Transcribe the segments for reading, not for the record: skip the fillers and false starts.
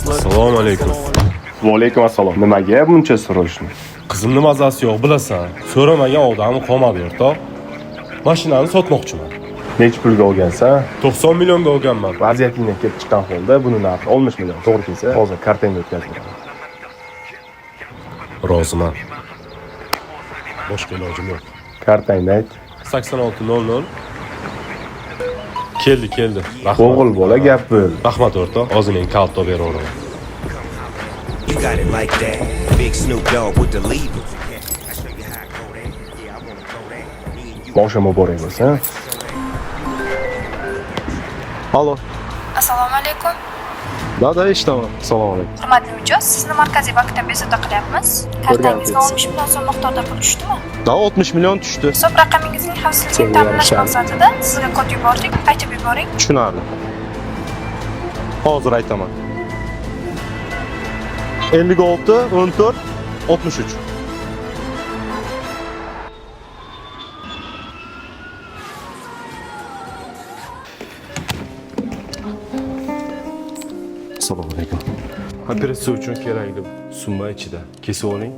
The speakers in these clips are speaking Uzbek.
Assalomu alaykum. Va alaykum assalom. Nimaga buncha срочно? Qizimni mazasi yo'q, bilasan. So'ramagan odam qolmadi, o'rtoq. Mashinani sotmoqchiman. Necha pulga olgansan? 90 millionga olganman. Vaziyatingdan kelib chiqqan holda buni narxi 60 million. To'g'ri kelsa, hozir kartangga o'tkazib beraman. Roziman. Boshqa ilojim yo'q. Kartangni ayt. 8600. Keldi, keldi. Rahmat. O'g'il bola gap bo'ldi. Rahmat, o'rtoq. Hozir men katta beraveraman. You got it like that. Big Snoop Dogg with the lead. I show you how I go that. Yeah, I wanna go that. Me and you. Boshi muborak bo'lsin. Allo. Assalomu alaykum. Да, да, eshitaman. Assalomu alaykum. Hurmatli mijoz, sizni Markaziy bankdan bezovta qilyapmiz. Kartangizga 60 million so'm miqdorida pul tushdimi? Да, 60 million tushdi. Hisob raqamingizning xavfsizligini ta'minlash maqsadida sizga kod yubordik. Aytib yuboring. Tushunarli. Hozir aytaman. 56 14 63. Assalomu alaykum. Operatsiya uchun kerakli summa ichida. Kesib oling.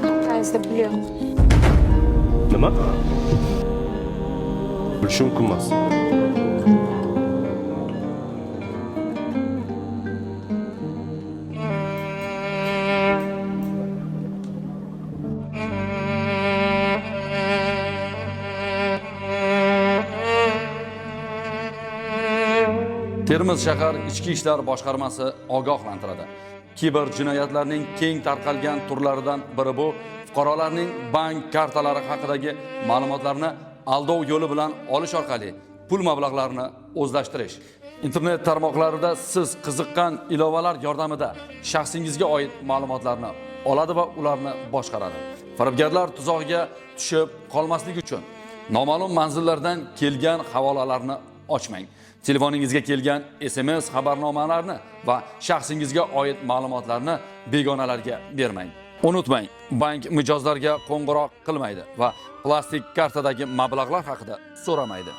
Kartangizda pul yo'q. Nima? Bo'lishi mumkin emas. Termiz shahar Ichki ishlar boshqarmasi ogohlantiradi. Kiber jinoyatlarning keng tarqalgan turlaridan biri bu fuqarolarning bank kartalari haqidagi ma'lumotlarni aldov yo'li bilan olish orqali pul mablag'larini o'zlashtirish. Internet tarmoqlarida siz qiziqqan ilovalar yordamida shaxsingizga oid ma'lumotlarni oladi va ularni boshqaradi. Firibgarlar tuzog'iga tushib qolmaslik uchun noma'lum manzillardan kelgan havolalarni ochmang. Telefoningizga kelgan SMS xabarnomalarni va shaxsingizga oid ma'lumotlarni begonalarga bermang. Unutmang, bank mijozlarga qo'ng'iroq qilmaydi va plastik kartadagi mablag'lar haqida so'ramaydi.